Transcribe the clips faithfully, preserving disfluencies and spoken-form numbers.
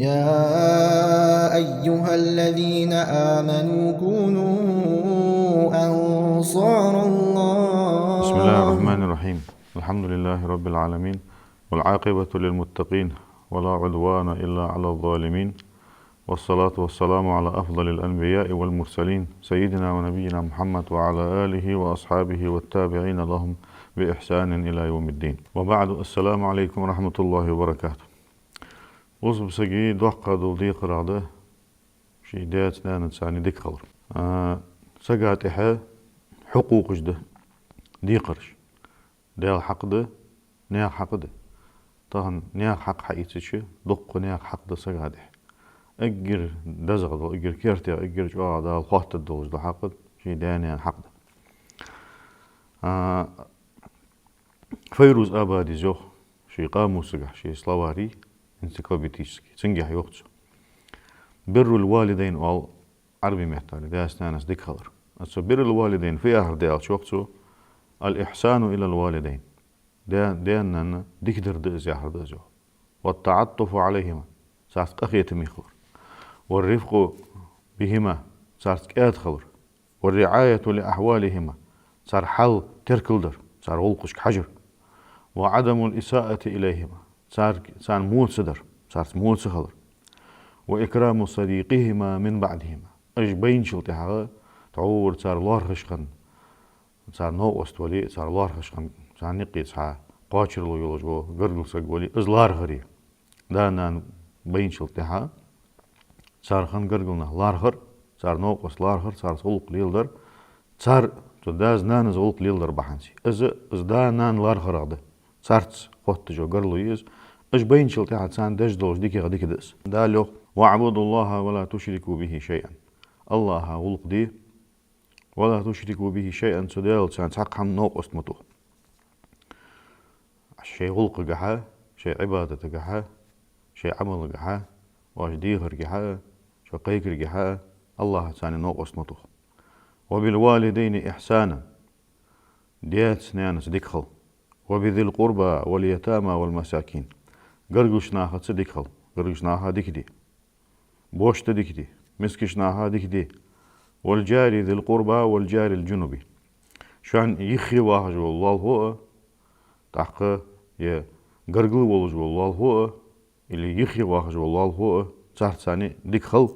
يا أيها الذين آمنوا كونوا أنصار الله. بسم الله الرحمن الرحيم. الحمد لله رب العالمين. والعاقبة للمتقين. ولا عدوان إلا على الظالمين. والصلاة والسلام على أفضل الأنبياء والمرسلين سيدنا ونبينا محمد وعلى آله وأصحابه والتابعين لهم بإحسان إلى يوم الدين. وبعد، السلام عليكم ورحمة الله وبركاته. Бусалба сага доккха дола декхар да ший даьца-наьнаца царна дика хилар. А, сага тӀехьа хьукъукъаш да, декхараш. Даьла хьакъ да, наьха хьакъ да. Тахан наьха хьакъ хьаийцача, дукха наьха хьакъ да сага тӀехьа. Эггара дезагӀа дола, эггара кертера, эггара чӀоагӀа Дала хоаттаргдолаш дола хьакъ да ший даь-наьна хьакъ да. А, Файруз Абадис йоах ший къамусагахь, ший словаре энциклопедически, цунгахь йоах цо: «Биррул валидайн», оал Ӏарбий меттала даьца-наьнаца дика хилар. Цо «биррул валидайн» фу яхар да аьлча, йоах цо: «الإحسان إلى الوالدين». Даь-, даь-наьна дика дар да из яхар да из, йоах. «والتعطف عليهما», царца къахетаме хилар. «والرفق بهما», царца кӀаьда хилар. «والرعاية لأحوالهما», цар хьал теркалдар, цар гӀулакхашка хьажар. «وعدم الإساءة إليهما», цар-, царна во ца дар, царца во ца хилар. «وإكرام صديقهما من بعدهما», уж байначул тӀехьагӀа тхьовра цар лоархӀаш хинна, цар новкъост вале а, цар лоархӀаш хинна, царна юкъе цхьа кхоачарло йолаш вола гаргара саг вале а, из лархӀар. Да-нана байначул тӀехьа цар хинна гаргара нах лархӀар, цар новкъост лархӀар, царца гӀулакх леладар, цар, цу дас-нанас гӀулакх леладар бахьанца. Из, из да-нана лархӀарах да. Царца хотташ йола гаргало я из. Уж байначул тӀехьа царна деш долча дикех дика да из. Дала йоах: «واعبدوا الله ولا تشركوا به شيئا». АллахӀа гӀулакх де, «ولا تشركوا به شيئا», цу Даьлаца цхьаккха хӀама новкъост ма тохалда. Шоай гӀулакхагахьа, шоай Ӏибадатагахьа, шоай Ӏамалагахьа, оаш дехаргахьа, шо кхайкаргахьа АллахӀаца новкъост ма тохалда. «وبالوالدين إحسانا», даьца-наьнаца дика хила. «وبذي القربى واليتامى والمساكين». Гаргарча нахаца дика хила. Гаргарча наха дика де. Бошта дика де, мискача наха дика де. «والجار ذي القربى والجار الجنب». Шоана юххе вахаш вола лоалахо а, тӀаккха е гаргара волаш вола лоалахо а, или юххе вахаш вола лоалахо а, царца цхьана дика хила.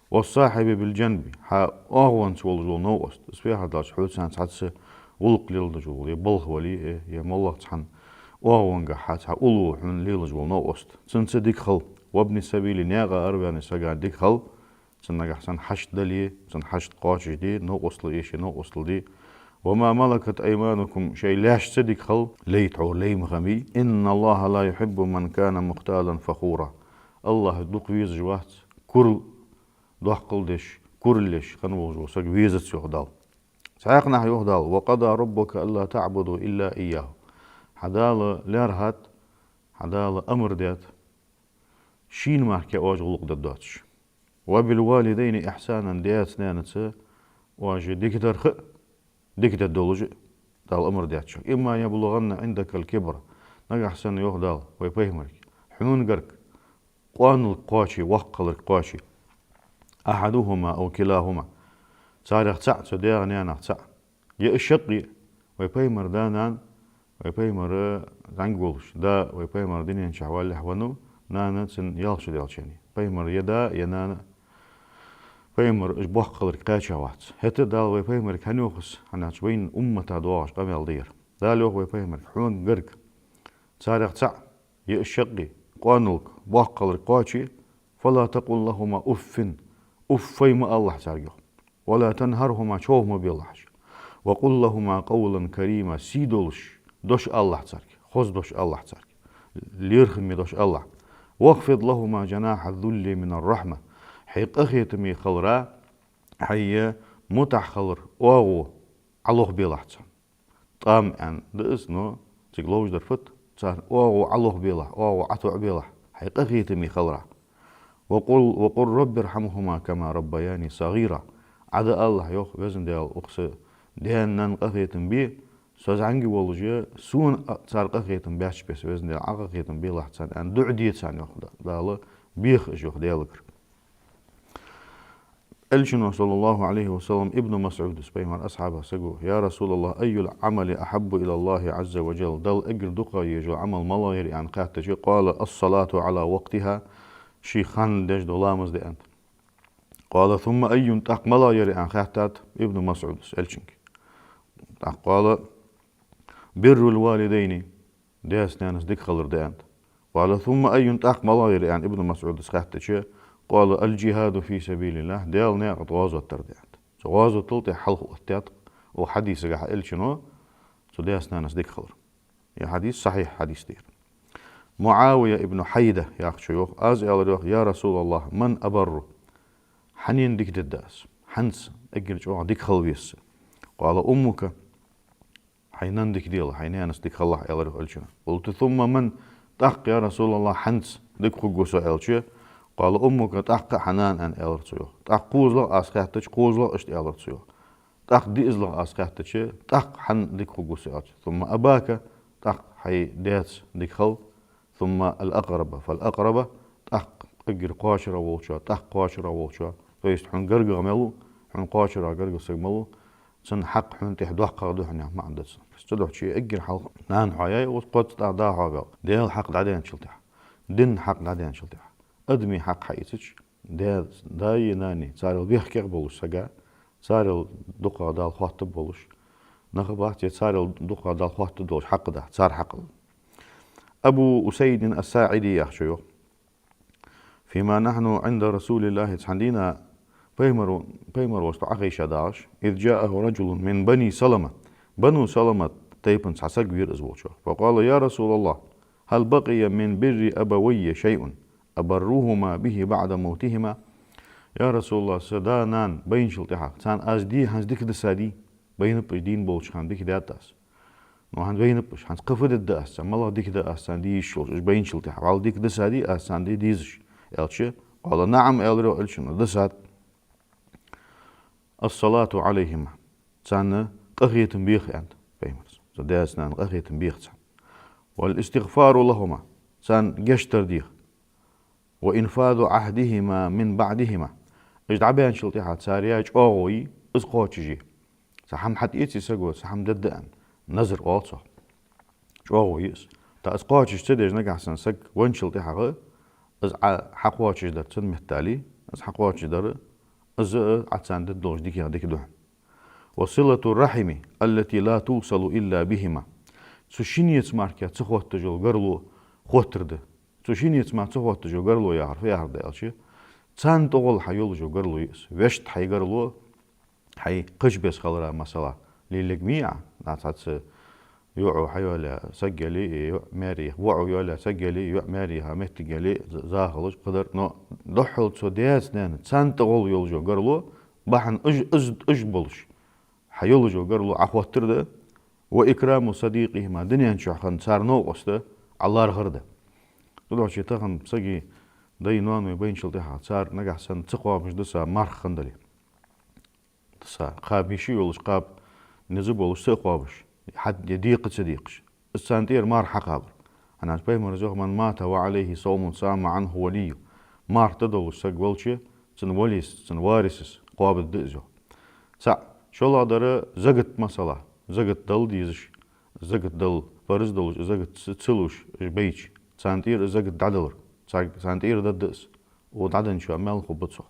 «والصاحب بالجنب», хьа оагӀонца волаш вола новкъост. Из фу яхар да аьлча, хьоца цхьана цхьацца гӀулакх леладеш вола, е балха вале а, е моллагӀа цхьан оагӀонгахьа цхьа уллув хьона лелаш вола новкъост. Цунца дика хила. «وابن السبيل», наькъа араваьннача сага дика хила. Цунна нагахьа санна хьашт дале, цун хьашт кхоачашде, новкъостал эше, новкъостал де. «وما ملكت أيمانكم», шоай лаьшца дика хила, лай тхьовра лай ма хиннабий. «إن الله لا يحب من كان مختالا فخورا». АллахӀ дукха везаш вац курал доккхал деш, курал еш хинна волаш вола саг везац, йоах Дала. Цхьаькханахьа йоах Дала: «وقضى ربك ألا تعبدوا إلا إياه». Хьа Дала лаьрхӀад, хьа Дала амар даьд, шийна мара кхы оаш гӀулакх дергдоацаш. «وبالوالدين إحسانا», даьца-наьнаца оаш дика дарах а, дика дергдолаш а Дала амар даьд шоана. «إما يبلغن عندك الكبر». Нагахьа санна, йоах Дала вай пайхамарга, хьона гарга къоанал кхоаче, воккха хилар кхоаче, «أحدهما أو كلاهما». Царех цаӀ, цу даьх-наьнах цаӀ. Е уж шаккхе, вай пайхамара да-нана, вай пайхамар зӀамига волаш, да вай пайхамар дунен чу валалехь веннав, нана цун ялх шу даьлча. Пайхамара е да, е нана, пайхамар уж боккха хилар кхаьча вац. ХӀаьта Дала вай пайхамарга хӀана йоах из, хӀана аьлча вайна уммата доагӀаш къамаьл да ер. Дала йоах вай пайхамарга: хьона гарга царех цаӀ, е уж шаккхе, къоанал боккха хилар кхоаче, «فلا تقل لهما أف», уффай ма алалахь царга, йоах. «ولا تنهرهما», човха ма белахь уж. «وقل لهما قولا كريما», сий долаш дош алалахь царга, хоза дош алалахь царга, лерхӀаме дош алалахь. «واخفض لهما جناح الذل من الرحمة». Хьай къахетаме хилара, хьай мутӀахьа хилара оагӀув Ӏолохбелахь царна. ТӀам аьнна да из, но цига ловш дар фуд? Царна оагӀув Ӏолохбелахь, оагӀув ӀотоӀабелахь, хьай къахетаме хилара. «وقل، وقل رب ارحمهما كما ربياني صغيرا». Ӏа да алалахь, йоах, Везан Даьла, укх са даь-наьна къахетам бе, со зӀамига волаш, сона а цар къахетам баьча беса, Везан Даьла, Ӏа къахетам белахь царна, аьнна, дуӀа де царна, йоах Дала. Беха уж, йоах, Даьлагара. Элчано, صلى الله عليه وسلم, Ибн МасӀудас, пайхамара асхьабех саго: «يا رسول الله، أي العمل أحب إلى الله عز وجل؟» Далла эггара дукхагӀа езаш йола Ӏамал малагӀа я ер, аьнна хаьттача, قال: «الصلاة على وقتها», ший ханна деш дола ламаз да, аьннад. قال: «ثم أي», тӀаккха малагӀа я ер, аьнна хаьттад Ибн МасӀудас Элчанга. ТӀаккха قال: «بر الوالدين», даьца-наьнаца дика хилар да, аьннад. قال: «ثم أي», тӀаккха малагӀа я ер, аьнна Ибн МасӀудас хаьттача, قال: «الجهاد في سبيل الله», Даьла наькъа тӀа гӀазот дар да, аьннад. Цу гӀазотал тӀехьа хьалха оттадаьд укх хьадисагахьа Элчано цу даьца-наьнаца дика хилар. Ер хьадис сахьихь хьадис да ер. МуӀавия ибн Хьайда яхачо йоах, аз аьлар, йоах: «يا رسول الله، من أبر؟» Хьанна дика дергда аз? Хьанца эггара чӀоагӀа дика хила веза со? قال: «أمك». Хьай нанна дика делахь, хьай наьнаца дика хилалахь, аьлар, йоах, Элчано. قلت: «ثم من؟» ТӀаккха, я Расулаллахь, хьанца дика хургва со, аьлча, قال: «أمك», тӀаккха хьа нана, аьнна, аьлар цо, йоах. ТӀаккха кхозлагӀа аз хаьттача, кхозлагӀа иштта аьлар цо, йоах. ТӀаккха диъазлагӀа аз хаьттача, тӀаккха хьанна дика хургва со, аьлча, «ثم أباك», тӀаккха хьай даьца дика хила, «ثم الأقرب فالأقرب», тӀаккха эггара кхоачара волчоа, тӀаккха кхоачара волчоа, то есть хьона гаргагӀа мел ва, хьона кхоачара гаргара саг мел ва, цун хьакъ хьона тӀехьа доккхагӀа да хьона, яха маӀан да цун. Цудухьа эггара хьалха нана хьоаяй, укхаза кхозза тӀаккха да хьоабаьб. Даьла хьакъ дӀадаьнначул тӀехьа, дина хьакъ дӀадаьнначул тӀехьа, адамий хьакъ хьаийцача, даь, даи нанеи, царел бехке болаш сага, царел дукхагӀа Дала хоаттаргболаш нах бац, е царел дукхагӀа Дала хоаттаргдолаш хьакъ дац, цар хьакъал. Абу Усайдин ас-СаӀиди яхачо йоах: «فيما نحن عند رسول الله», цхьан дийнахьа пайхамар, пайхамар волча тӀа Ӏохайша дагӀаш, «إذ جاءه رجل من بني سلمة», Бану Салама тайпан цхьа саг вера из волча. «فقال: يا رسول الله، هل بقي من بر أبوي شيء أبرهما به بعد موتهما؟» «Я Расулаллахь, са да-нана байначул тӀехьа, царна аз де хӀанз дика дисадий? Байнаб уж, дийна болча хана дика даьд аз. Ну, хӀанз байнаб уж, хӀанз кхы фу дергда аз царна, малагӀа дика да аз царна де йиш йолаш, уж байначул тӀехьа? Валлахь, дика дисадий аз царна де дезаш?» аьлча, «قال: نعم», аьлар, йоах, Элчано, дисад. «الصلاة عليهما», царна къахетам беха, аьннад пайхамара. Цу даьца-наьна къахетам беха царна. «والاستغفار لهما», царна гешт дар деха. «وإنفاذ عهدهما من بعدهما», уж дӀабаьнначул тӀехьа цар яь чӀоагӀо я из кхоачашъе. Цхьа хӀама хьатӀаэций саго, цхьа хӀама дергда аьнна, назар оал цох. ЧӀоагӀо я из. ТӀаккха из кхоачаш ца деш, нагахьа санна саг венначул тӀехьагӀа, из Ӏа хьакхоачашдар цун меттел, из хьакхоачашдар, из а Ӏа царна дергдолча дикех дика да хьона. «وصلة الرحم التي لا توصل إلا بهما». Цу шиннеца мара ца хотташ йола гарло хоттар да. Цу шиннеца мара ца хотташ йола гарло яхар фу яхар да аьлча, царна тӀагӀолла хьайолаш йола гарло я из. Вешта хьай гарло, хьай кхыча беса хилара, масала, лелаг мий Ӏа, нагахьа цхьацца йоӀ хьайоалаяь саг яле, е йоӀ маьре яха, воӀ йоалаяь саг яле, йоӀ маьре яха моттиг яле, з-, захалаш кхыдар. Но духхьал цу даьца-наьнаца царна тӀагӀолла йолаш йола гарло, бахьан уж, уж, уж болаш, хьайолаш йола гарло Ӏохоттар да. «وإكرام صديقهما», дунен чухь хинна цар новкъост ӀолархӀар да. Цудухьа тахан сага даьи ноаной байначул тӀехьа цар, нагахьа санна, ца кхоабаш диса марха хинна дале, диса кхаба йиш йолаш, кхаба низ болаш ца кхоабаш, хьа де-, декха ца декхаш, из царна тӀера марха хьакхабар. ХӀана аьлча пайхамара йоах: «من مات وعليه صوم صام عنه وليه». Марха тӀа долаш саг велча, цун валис, цун варисас кхоабаргда из, йоах. ЦаӀ. ШоллагӀдар закат, масала, закат дала дезаш, закат дала парз долаш, закат ц-, ца луш уж байча, царна тӀера закат дӀадалар, цар-, царна тӀера дергда из, укх дӀаденначоа маьл хургба цох.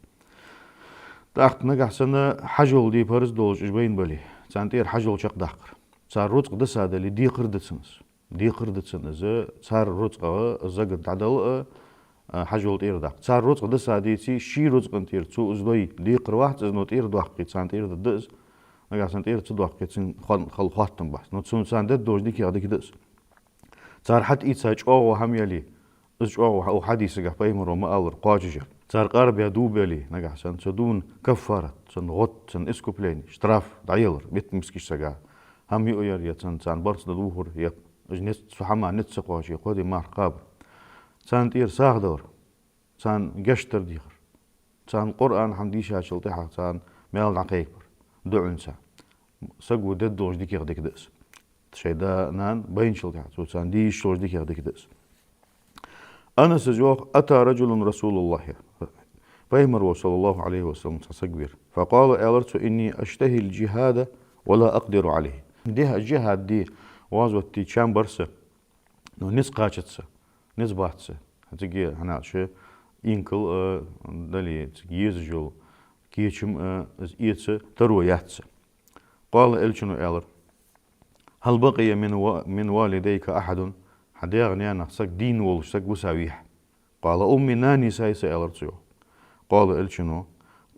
ТӀаккха нагахьа санна хьажол де парз долаш уж байна бале, царна тӀера хьажол чакхдаккхар. Цар рузкъа диса дале, декхар да цунна из. Декхар да цунна из, цар рузкъагӀа закат дӀадала а, а, хьажол тӀера даккха. Цар рузкъа диса деце, ший рузкъан тӀера цо из дой, декхар вац из, но тӀера доаккхе, царна тӀера дергда из. Нагахьа санна тӀера ца доаккхе, цун хо-, хала хоаттам бац. Но цунна царна дергдолча дикех дика да из. Цар хьатӀаийца чӀоагӀо хӀама яле, из чӀоагӀо хьа-, укх хьадисагахьа пайхамара ма аллара кхоачашъяр. Цар къарбаь дув бале, нагахьа санна, цу дувна каффарат, цун гӀод, цун искуплени, штраф дӀаялар, митта мискача сага хӀама юаяр, е цун, царна барзкъа дан дувхар, е уж низ, цу хӀаман низ ца кхоаче, кхо ди марха кхабар. Царна тӀера сагӀа далар, царна гешт дар дехар, царна Къуръан хӀама дийшачул тӀехьагӀа царна маьл дӀакхайкабар, дуӀанца. Саго дергдолча дикех дика да из. Шоай да-нана байначул тӀехьа цо царна де йиш йолча дикех дика да из. Анаса йоах: أتى رجل رسول الله. Пайхамар волча, صلى الله عليه وسلم, цхьа саг вера. فقال, аьлар цо: إني أشتهي الجهاد ولا أقدر عليه. Дехьа джихӀад де, гӀазот де чам бар са, но низ кхачац са, низ бац са. Цига хӀана аьлча, инкал а дале, цига езаш йола кечам а, из эца таро яц са. قال, Элчано аьлар: هل بقي من و-، من والديك أحد؟ Хьа даьх-наьнах саг, дийна волаш саг висавий хьа? قال: أمي, нани сай са, аьлар цо йоах. قال Элчано: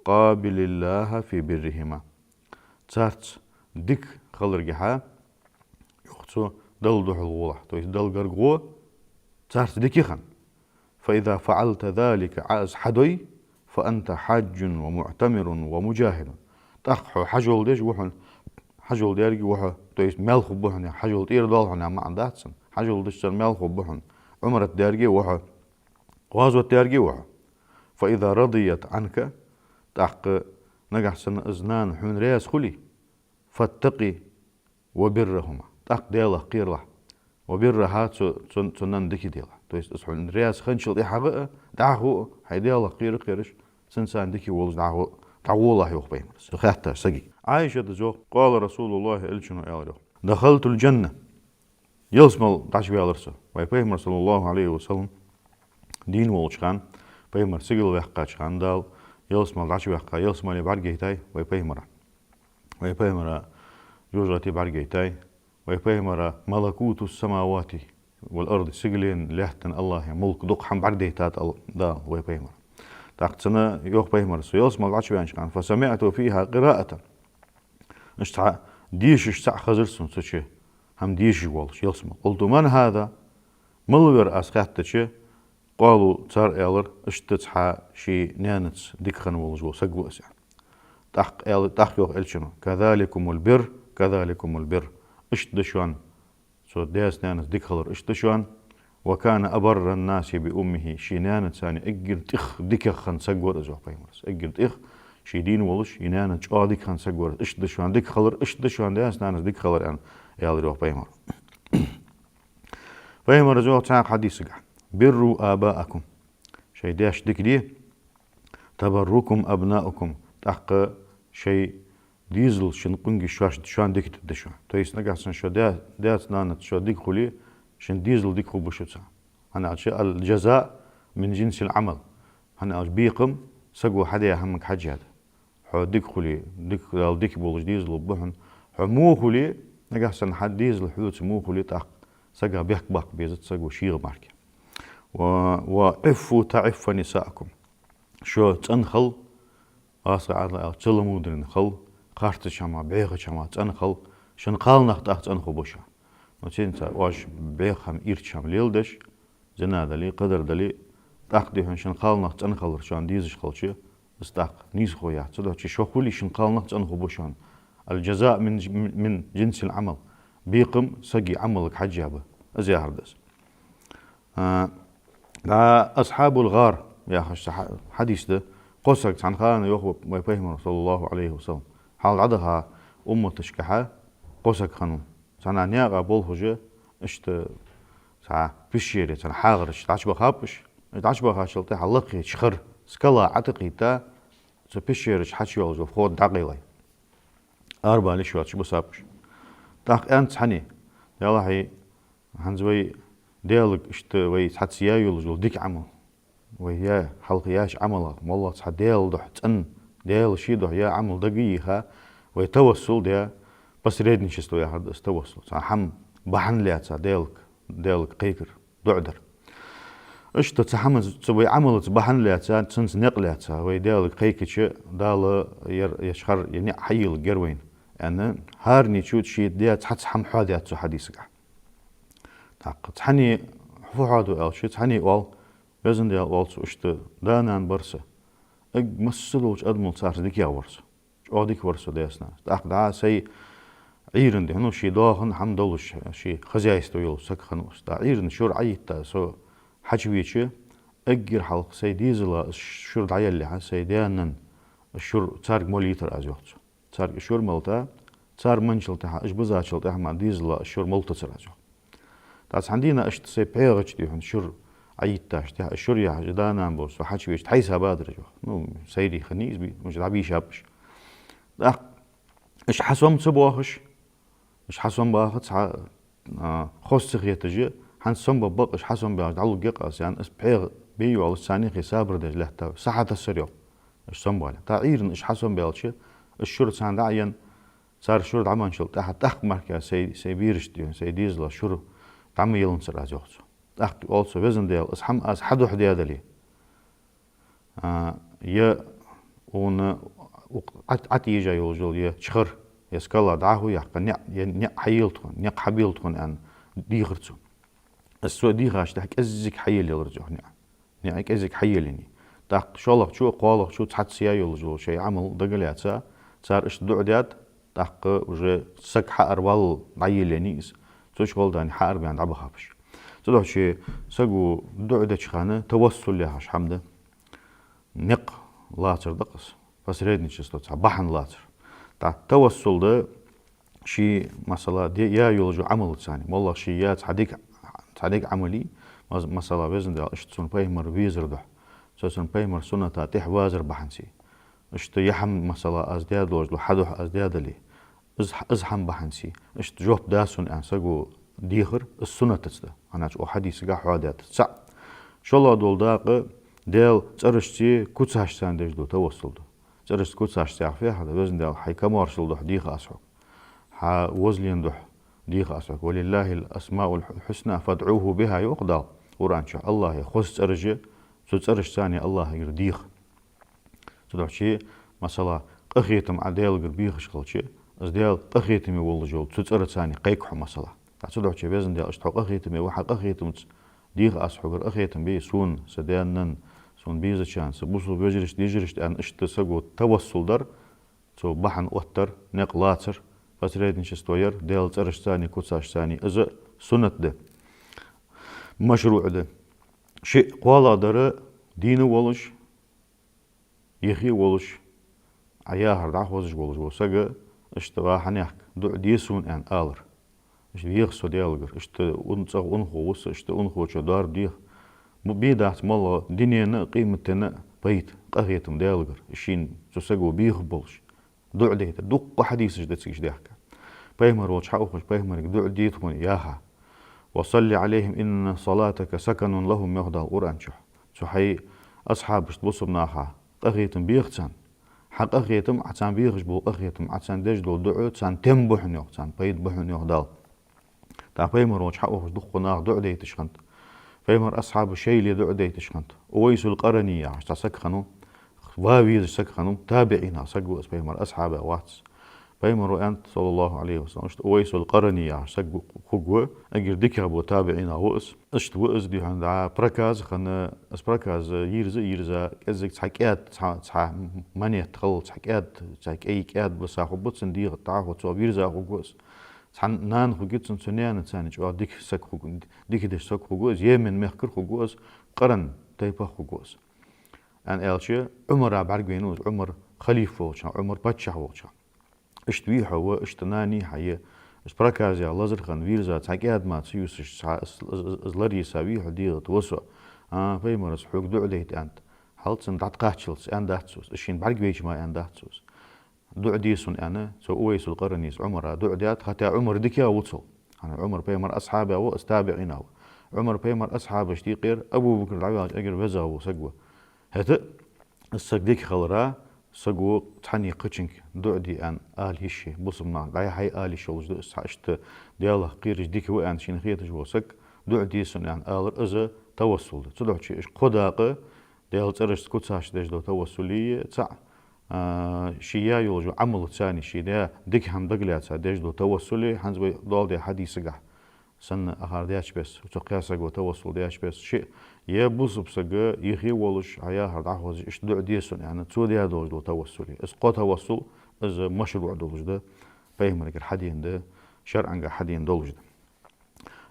قابل الله في برهما. Царца дика хиларгахьа, йоах цо, Далла духьал гӀолахь, то есть Далла гарга гӀо, царца дика хинна. فإذا فعلت ذلك, Ӏа из хьадой, فأنت حاج ومعتمر ومجاهد. ТӀаккха хьо хьажол деш ва хьона, хьажол дерг ва хьо, то есть маьл хургба хьона, хьажол тӀера доал хьона, маӀан дац цун. Хьажол деш цун маьл хургба хьона, Ӏумрат дерг ва хьо, гӀазот дерг ва хьо. فإذا رضيت عنك, тӀаккха нагахьа санна из нана хьона раьза хуле, فاتق وبرهما, тӀаккха Даьлах кхералахь. وبرها, цу, цу, цу нанна дика делахь. То есть из хьона раьза хинначул тӀехьагӀа а, дӀахо а хьай Даьлах кхера а кхераш, цунца дика волаш дӀахо, дӀагӀолахь, йоах Пайхамара. Цо хаьттача сагага. Ӏайшата йоах: قال رسول الله, Элчано аьлар йоах: دخلت الجنة. Ялсмале дӀачуваьлар со. Вай Пайхамар, صلى الله عليه وسلم, дийна волча хана, Пайхамар сигала ваьккхача хана Дала ялсмале дӀачуваьккхай, ялсмале бӀаргагойтай вай Пайхамара. Вай Пайхамара жожагӀате бӀаргагойтай, вай Пайхамара ملكوت السماوات والأرض, сигален лаьттан, АллахӀа мулк, дукха хӀама бӀаргадайтад ал-, Дала вай Пайхамара. ТӀаккха цунна йоах Пайхамара: со ялсмале дӀачуваьннача хана, فسمعت فيها قراءة. Иштта цхьа дешаш цхьаъ хезар сона цу чу, хӀама дешаш волаш, ялсмале. قلت: من هذا؟ Мала вар, аз хаьттача, قالوا, цар аьлар: иштта цхьа ший наьнаца дика хинна волаш вола саг ва из, аьнна. ТӀаккха аьл-, тӀаккха йоах Элчано: كذلكم البر، كذلكم البر. Иштта да шоана цу даьца-наьнаца дика хилар, иштта да шоана. وكان أبر الناس بأمه, ший наьнаца эггара тӀех дикагӀа хинна саг вар из, йоах Пайхамара. Эггара тӀех ший дийна волаш, ший наьнаца чӀоагӀа дика хинна саг вар из. Иштта да шоана дика хилар, иштта да шоана даьца-наьнаца дика хилар, аьнна, аьлар йоах Пайхамара. Пайхамара йоах цхьан хьадисагахь: بروا آباءكم. Шоай даьшта дика де, تبركم أبناؤكم, тӀаккха шоай дезал, шун къонгаш шоаш-, шоана дика дергда шоана. То есть нагахьа санна шо даь-, даьца-наьнаца шо дика хуле, шун дезал дика хургба шуца. ХӀана аьлча الجزاء من جنس العمل. ХӀана аьлча бекхам саго хьадаь хӀаманга хьежжа да. Хьо дика хуле, дика, Дала дика болаш дезал лургба хьона. Хьо во хуле, нагахьа санна хьа дезал хьоца во хуле, тӀаккха сага бехк баккха безац, саго шийга марке. و، وعفوا تعف نساؤكم. Шо цӀена хила, аз хьа Ӏадала аьлча, цӀаламударина хила, харцача хӀамах, бӀехача хӀамах цӀена хила, шун кхалнах тӀаккха цӀена хургба шоана. Но цунца оаш бӀеха хӀама, ирча хӀама леладеш, зина дале, кхыдар дале, тӀаккха дий хьона шун кхалнах цӀена хилар шоана дезаш хилча, из тӀаккха нийсхо яц. Цудухьа шо хуле, шун кхалнах цӀена хургба шоана. الجزاء من، من جنس العمل. Бекхам сага Ӏамалга хьежжа ба. Из яхар да из. А, дӀа أصحاب الغار яхаш цхьа хьа-, хьадис да. Кхо саг цхьан хана, йоах вай Пайхамара, صلى الله عليه وسلم, хьалха дӀадаха умматашкахьа кхо саг хиннав. Цхьан наькъа болхаш, иштта цхьа пещере, цхьан хьагӀара чу дӀачубахаб уж. ДӀачубахачул тӀехьагӀа лакхе чу хар, скала Ӏотакхийтта, цу пещере чу хьачуйоалаш йола вход дӀакъайлай. Арабале шоаш чубусаб уж. ТӀаккха аьннад цхьанне: Даллахьий, хӀанз вай Даьлага иштта вай цхьацца яь йолаш йола дика Ӏамал, вай яь, хьалха яьча Ӏамалах, моллагӀа цхьа Даьла духьа цӀена, Даьла ший духьа яь Ӏамал дагайийха, вай тавассул даь, посредничество яхар да из, тавассул. Цхьа хӀама бахьан лаьца Даьлага, Даьлага кхайкар, дуӀа дар. Иштта цхьа хӀамаца, цу вай Ӏамалаца бахьан лаьца, цунца никъ лаьца, вай Даьлага кхайкача, Дала ер, ер хӀара, ер ниӀ хьайийлургьяр вайна, аьнна, хӀаране чу ший даь цхьацца хӀама хьоадаьд цу хьадисагахь. ТӀаккха цхьанне фу хьоаду аьлча, цхьанне оал: Везан Даьла, оал цо, иштта да-нана бар са. Эгг массадолча адамал царца дикагӀа вар со. ЧӀоагӀа дика вар со даьца-наьнаца. ТӀаккха дӀа сай Ӏуйран дий хьона, ший доахан хӀама долаш, ший хозяйство йолаш саг хиннав из. ДӀа Ӏуйран шура Ӏойтта со хьачувеча, эггара хьалха сай дезала из шура дӀаялалехьа, сай даь-наьна из шура царга молийтар аз, йоах цо. Царга из шура малийта, цар менначул тӀехьагӀа, уж бизачул тӀехьагӀа мара дезала из шура малийтацар аз, йоах. ТӀаккха цхьан дийнахьа иштта сай пхьегӀа чу дий хьона шура Ӏайитташ, тӀехьа шура яхьаш, да-нана болча, со хьачувеча, тхьайса бадараш, йоах. Ну, сайре хиннай из, уж дӀабийшаб уж. ТӀаккха уж хьасома ца боахаш, уж хьасома баха цхьа, а, хоза ца хеташ, хӀанз сома ба бакъ, уж хьасома баьлча дӀалургья-кх аз, аьнна, из пхьегӀа бе йоаллаш, царна юхе сабар деш лаьттав, са хьатассар, йоах, уж сома бале. ТӀаккха Ӏуйрийна уж хьасома баьлча, уж шура царна дӀа а енна, цар шура дӀа а менначул тӀехьагӀа, тӀаккха мара-кх аз сай, сай берашта, сай дезала шура дӀа ма еланзар аз, йоах цо. ТӀаккха оал цо: «Везан Даьла, из хӀама аз хьадухьа даь дале, а, е укхунна, укх Ӏат-, Ӏат ежа йолаш йола е чхар, е скала дӀахо яккха, наӀ, е наӀ хьаела тхона, никъ хьабела тхона», — аьнна, дийхар цо. Из цо дийхача тӀехьа кӀеззига хьаелаелар из, йоах, наӀ. НиӀ кӀеззига хьаелаеннай. ТӀаккха шоллагӀчо а кхоалагӀчо а цхьацца яь йолаш йола шоай Ӏамал дагалаьца, цар иштта дуӀа даьд, тӀаккха уже саг хьаарвала дӀаелаеннай из. Цу чу гӀолла дани хьаарабаьнна дӀабахаб уж. Цудухьа саго дуӀа деча хана тавассул яхаш хӀама да. Никъ лацар да-кх из, посредничество, цхьа бахьан лацар. ТӀаккха тавассул да, ший, масала, де-, яь йолча Ӏамалаца, моллагӀа ший яь цхьа дика, цхьа дика Ӏамал, мас-, масала, Везан Даьла, иштта сона пайхамар везар духьа, со цун пайхамара сунната тӀехьа вазар бахьанца, иштта е хӀама, масала, аз даь долаш дола хьа духьа аз даь дале, из, из хӀама бахьанца, иштта жоп да сона, аьнна, саго дехар, из суннатаца да. ХӀана аьлча укх хьадисагахь хьоадаьд цаӀ. ШоллагӀа дола дакъа Даьла цӀерашца, куцашца деш дола тавассул да. ЦӀерашца, куцашца яхар фу яхар да? Везан Даьла, хьай камаьршал духьа дех аз хьога, хьа возален духьа дех аз хьога. «ولله الأسماء الحسنى فادعوه بها», йоах Дала Къуръан чу. АллахӀа хоза цӀераш я, цу цӀерашца АллахӀагара дех. Цудухьа, масала, къахетам Ӏа Даьлагара бехаш хилча, из Даьла къахетаме волаш вола цу цӀераца кхайка хьо, масала. ТӀаккха цудухьа, Везан Даьла, иштта хьо къахетаме ва, хьа къахетамца дех аз хьогара, къахетам бе сона, са даь-наьна, сона безачарна, са бусалба вежарашта, йижарашта, аьнна, иштта саго тавассул дар, цо бахьан оттар, никъ лацар, посредничество яр Даьла цӀерашца, куцашца, из суннат да, машруӀ да. Шиъ, кхоалагӀдар, дийна волаш, юхе волаш, Ӏа яхар дӀахозаш волаш вола саг, иштта: «Ва хьанехк, дуӀа де сона», — аьнна алар. Иштта: «Веха со Даьлагара, иштта ун-, цӀагӀа унахо ва со, иштта унахочоа дарба деха». Бу-, бе дац моллагӀа дунен а, къематден а пайда, къахетам Даьлагара, шийна цу саго бехаш болаш. ДуӀа дайтар. Дуккха хьадисаш да цига даьхка. Пайхамар волча хьаухаш, пайхамарга дуӀа де тхона, яха. «وصل عليهم إن صلاتك سكن لهم», йоах Дала Къуръан чу. Цу хьай асхьабашта, бусалба наха, къахетам беха царна. Хьа къахетам, Ӏа царна бехаш бола къахетам, Ӏа царна деш дола дуӀа царна тем ба хьона, йоах, царна пайда ба хьона, йоах Дала. ТӀаккха пайхамар волча хьаухаш дуккха нах дуӀа дайташ хиннад. Пайхамара асхьабаша шоайла дуӀа дайташ хиннад. Увайсул Къарани яхаш цхьа саг хиннав, ва везаш саг хиннав, табиӀинех саг ва из, пайхамара асхьабех вац. Пайхамара аьннад, صلى الله عليه وسلم, иштта Увайсул Къарани яхаш саг хургва, эггара дикагӀа бола табиӀинех ва из. Иштта ва из, дий хьона, дӀа проказа хинна, из проказа йирза а йирза, кӀеззига цхьа кӀаьда, цхьа, цхьа монет хилла, цхьа кӀаьда, цхьа кӀай кӀаьда бисса хургба цун дегӀа тӀа, цох вирза хургва из. Цхьа нана хургья цун, цу наьнаца чӀоагӀа дика саг хург-, дика деш саг хургва из, Йемен мехкара хургва из, Къаран тайпах хургва из. Аьнна аьлча, Ӏумара бӀаргавайнав из, Ӏумар халифа волча хана, Ӏумар паччахь волча хана. Иштта вий хьо ва, иштта нана йий хьа, иштта проказа яь лазар хинна, вирза, цхьа кӀаьда мара ца юсаш, цхьа из, из, из, из лар йиса вий хьо дегӀа тӀа, ва со. А, пайхамара хьога дуӀа дайта аьннад. Хьал цунна дӀатӀакхаччалца аьннадац цо из, шийна бӀаргавайча мара аьннадац цо из. ДуӀа де сона, аьнна, цу Увайсул Къаранис Ӏумара дуӀа даьд, хӀаьта Ӏумар дикагӀа ва цул. ХӀана, Ӏумар пайхамара асхьабех ва из, табиӀинех ва. Ӏумар пайхамара асхьабашта юкъера, Абу Бакр дӀаваьлча эггара везагӀа вола саг ва. ХӀаьта а из саг дика хилара, саго цхьанне кхычунга дуӀа де аьнна ала йиш я, бусалба наха дӀа-хьа ала йиш йолаш да из, цхьа иштта Даьлах кхераш, дика ва аьнна шийна хеташ вола саг дуӀа де сона аьнна алар, из тавассул да. Цудухьа уж кхо дакъа, Даьла цӀерашца, куцашца деш дола тавассули цаӀ, а, ший яь йолча Ӏамалаца, ший даь дика хӀама дагалаьца деш дола тавассули, хӀанз вай доаладаь хьадисагахь санна, акхар даьча бесса, цу кхаь саго тавассул даьча бесса, шиъ, е бусалба саг юхе волаш, Ӏа яхар дӀахозаш, иштта дуӀа де сона аьнна, цо даь долаш дола тавассули. Из кхо тавассул, из машруӀ долаш да, пайхамарагара хьадена да, шарӀангахь хьадена долаш да.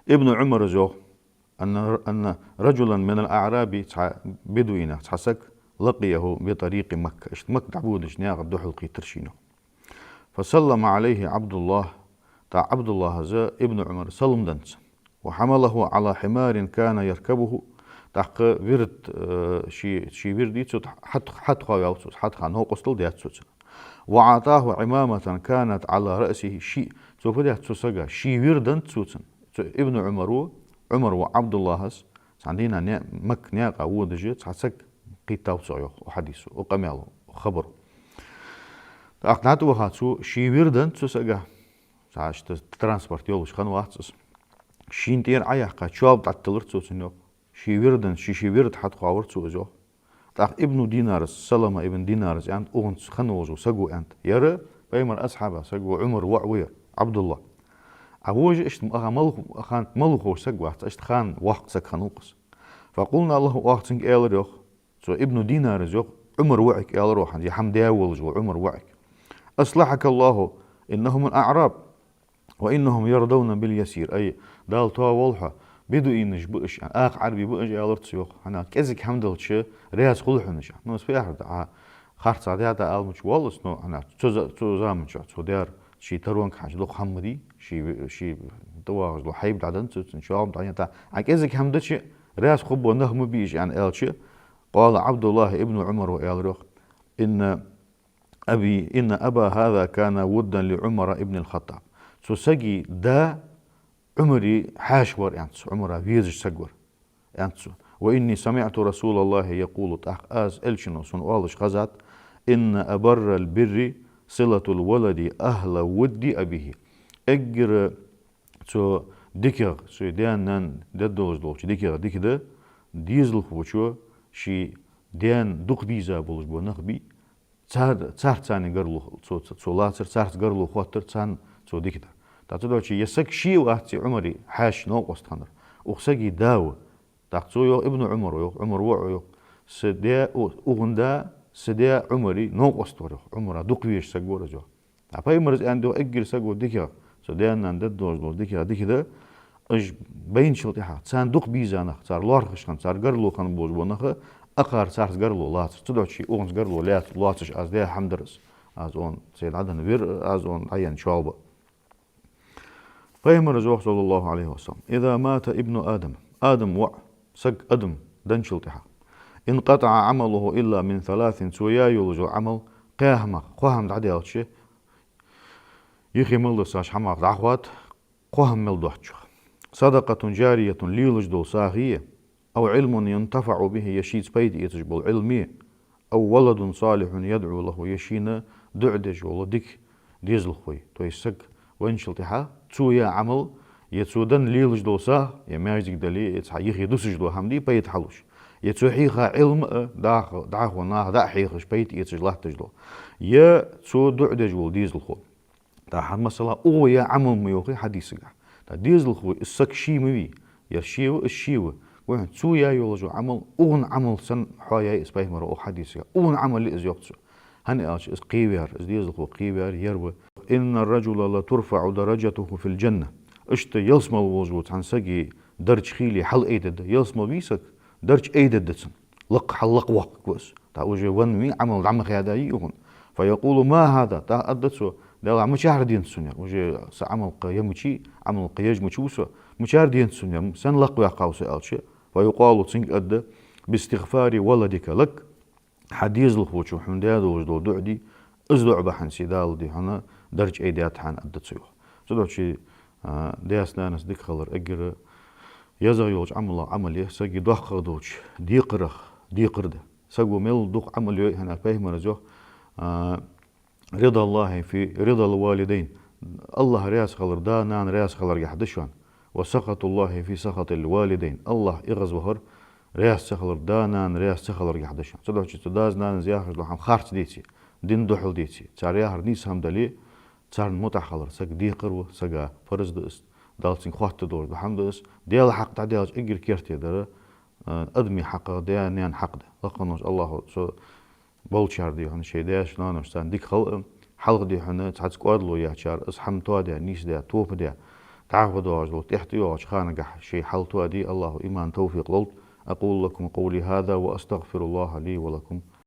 Ибн Ӏумара йоах: «أن، أن رجلا من الأعراب», цхьа бедуинех цхьа саг, «لقيه بطريق مكة», иштта Макка дӀабодача наькъа духьалкхийттар шийна. «فسلم عليه عبد الله», тӀаккха ӀабдуллахӀа Ибн Ӏумара салам деннад цунна. «وحمله على حمار كان يركبه», ТӀаккха вирд, э, ший, ший вирд йий цо, хьат-, хьатӀахоаваьв цо, хьатӀаха новкъостал даьд цо цунна. «وأعطاه عمامة كانت على رأسه», ший, цо фу даьд цу сага, ший вирд деннад цо цунна. Цу Ибн Ӏумара, Ӏумара воӀа Ӏабдуллахьас, цхьан дийнахьа не-, Макка наькъа водаш, цхьа саг кхийттав цо, йоах хьадисо, укх къамаьло, укх хабаро. ТӀаккха дӀатӀаваха цо, ший вирд деннад цу сага, цхьа иштта транспорт йолаш хиннавац из. Шийна тӀера Ӏояьккха, чоалба дӀатӀатиллар цо цунна, йоах. Ший вирд деннад, ший, ший вирд хьатӀахоавир цо из, йоах. ТӀаккха Ибну Динарас, Салама ибн Динарас аьннад, укхунца хинна волча саго аьннад: «Ер Пайхамара асхьаб саго, Ӏумара воӀ ва ер, Ӏабдуллахь. Ӏа вожа иштта ма аха мал-, ахан мел вахаш саг вац, иштта хана воккха саг хиннав-кх из». «فقلنا له», оаха цунга аьлар, йоах, цу Ибну Динарас, йоах, Ӏумара воӀага аьлар оаха, е хӀама даь волаш вола Ӏумара воӀага: «أصلحك الله، إنهم الأعراب». «وإنهم يرضون باليسير». Ай, Дала тоаволва хьо, бедуинаш ба уж, акха Ӏарбий ба уж, аьлар цо, йоах, хӀана, кӀезига хӀама далча раьза хул хьона уж. Ну, из фу яхар да, Ӏа харцахьа даь да аьлча воалл из, ну, хӀана, цу за-, цу заман чухь цо даьр ший таронга хьежача дукха хӀама ма дий, ший, ший тӀавагӀаш дола хьайба дӀаденнад цо цунна, чоалба дӀаденнад, Ӏа кӀезига хӀама дича раьза хургбола нах ма бий уж, аьнна аьлча, «قال عبد الله بن عمر», аьлар, йоах: «إن أبي، إن أبا هذا كان ودا لعمر بن الخطاب». Цу сага да Ӏумара хьаьша вар, аьннад цо, Ӏумара везаш саг вар, аьннад цо. «وإني سمعت رسول الله يقول», тӀаккха аз Элчано сона оалаш хезад: «إن أبر البر صلة الولد أهل ود أبيه». Эггара цу дикагӀа, ший даьна-нанна дергдолаш долча дикагӀа дика да, дезалхочо ший даьна дукха дийза болаш бола нах бий, цар-, царца цхьана гарло, цо, цо, цо лацар, царца гарло хоттар, царна цо дика дар. ТӀаккха цудухьа ер саг ше вац, е Ӏумара хьаьша, новкъост хиннар. Укх сага да ва. ТӀаккха цо йоах, Ибну Ӏумара йоах, Ӏумара воӀо йоах: «Са даь, у-, укхун да, са даь Ӏумара новкъост вар», йоах, Ӏумара дукха везаш саг вар из, йоах. ТӀаккха Пайхамарас аьннад, йоах, эггара саго дикагӀа, ший даьна-нанна дергдолаш дола дикагӀа дика да, уж байначул тӀехьагӀа, царна дукха бийза нах, цар лоархӀаш хинна, цар гарло хинна болаш бола нах, акхар царца гарло лацар. Цудухьа укхунца гарло лаьц-, лоацаш аз даь хӀама дар из. Аз укхунна цӀе дӀаденна вир, аз укхунна дӀаенна чоалба. Пайхамарас йоах, صلى الله عليه وسلم: «إذا مات ابن آدم», Адама воӀ, саг Адам денначул тӀехьагӀа, «انقطع عمله إلا من ثلاث», цо яь йолаш йола Ӏамал кхаь хӀамах, кхо хӀама дӀадаьлча, юхе мел доссаш хӀамах дӀахоад, кхо хӀама мел доацачох: «صدقة جارية», лелаш дола сагӀа, «أو علم ينتفع به», е шийца пайда эцаш бола Ӏилма, «أو ولد صالح يدعو له», е шийна дуӀа деш вола дика дезалхо. То есть саг венначул тӀехьагӀа цо яь Ӏамал, е цо денна лелаш дола сагӀа, е маьждиг дале, е цхьа юхе дусаш дола хӀама дале, пайда хьалуш, е цо хьийха Ӏилма а, дӀахо, дӀахо наха дӀа а хьехаш, пайда эцаш латташ дола, е цо дуӀа деш вола дезалхо. ТӀаккха, масала, укхо яь Ӏамал ма йоахий хьадисагахь. ТӀаккха дезалхо из саг ше ма вий, ер ше ва, из ше ва. Гой хьона, цо яь йолаш йола Ӏамал, укхун Ӏамал санна хьоаяьй из Пайхамаро укх хьадисагахь. Укхун Ӏамал я из, йоах цо. ХӀана аьлча из кхеваьр, из дезалхо кхеваьр ер ва. «إن الرجل لترفع درجته في الجنة». Иштта ялсмала волаш вола цхьан сага дарж хийла хьалайдергда. Ялсмала вий саг, дарж айдергда цун. Лакха хьал лакхвоаккхаргва из. ТӀаккха уже венна вий, Ӏамал дӀа ма хаьдаьй укхун. «فيقول: ما هذا؟» ТӀаккха аргда цо: «Даьлахь, мичара денад сона ер? Уже са Ӏамал-кх я мичай, Ӏамал-кх еш мича ва со? Мичара денад сона ер? Сенна лакхваьккхав со?» аьлча, «فيقال», цунга аргда: «باستغفار ولدك لك». Хьа дезалхочо хьона даь долаш дола дуӀа дий, из дуӀа бахьанца Дала дий хьона дарж айдаьд хьона, аргда цо, йоах. Цудухьа, а, даьца-наьнаца дика хилар эггара езагӀа йолча Ӏамалех Ӏамал я, сага доккхагӀа долча декхарах декхар да. Саго мел дукха Ӏамал йой, хӀана аьлча Пайхамарас йоах, а, «رضا الله في رضا الوالدين». АллахӀ раьза хилар, да-нана раьза хиларгахь да шоана. «وسخط الله في سخط الوالدين». АллахӀ эгӀазвахар, раьза ца хилар, да-нана раьза ца хиларгахь да шоана. Цудухьа цу дас-нанас яхаш дола хӀама харц деце, дина духьал деце, цар яхар нийса хӀама дале, царна мутӀахьа хилар сага декхар ва, сага парз да из, Дала цунга хоттадолаш дола хӀама да из. Даьла хьакъ дӀадаьлча эггара керте дар, а, адамий хьакъех даь-наьна хьакъ да. Лакха волча АллахӀо цу болчар дий хьона, шоай даьш-ноаношца царна дика хилда, хьалха дий хьона цхьацца кӀоадало яьчар, из хӀама тоадаь, нийсдаь, тоба даь, дӀахо доагӀаш дола тӀехьа тӀайоагӀача ханагахь шоай хьал тоаде АллахӀо иман, товфикъ лолда. أقول لكم قولي هذا وأستغفر الله لي ولكم.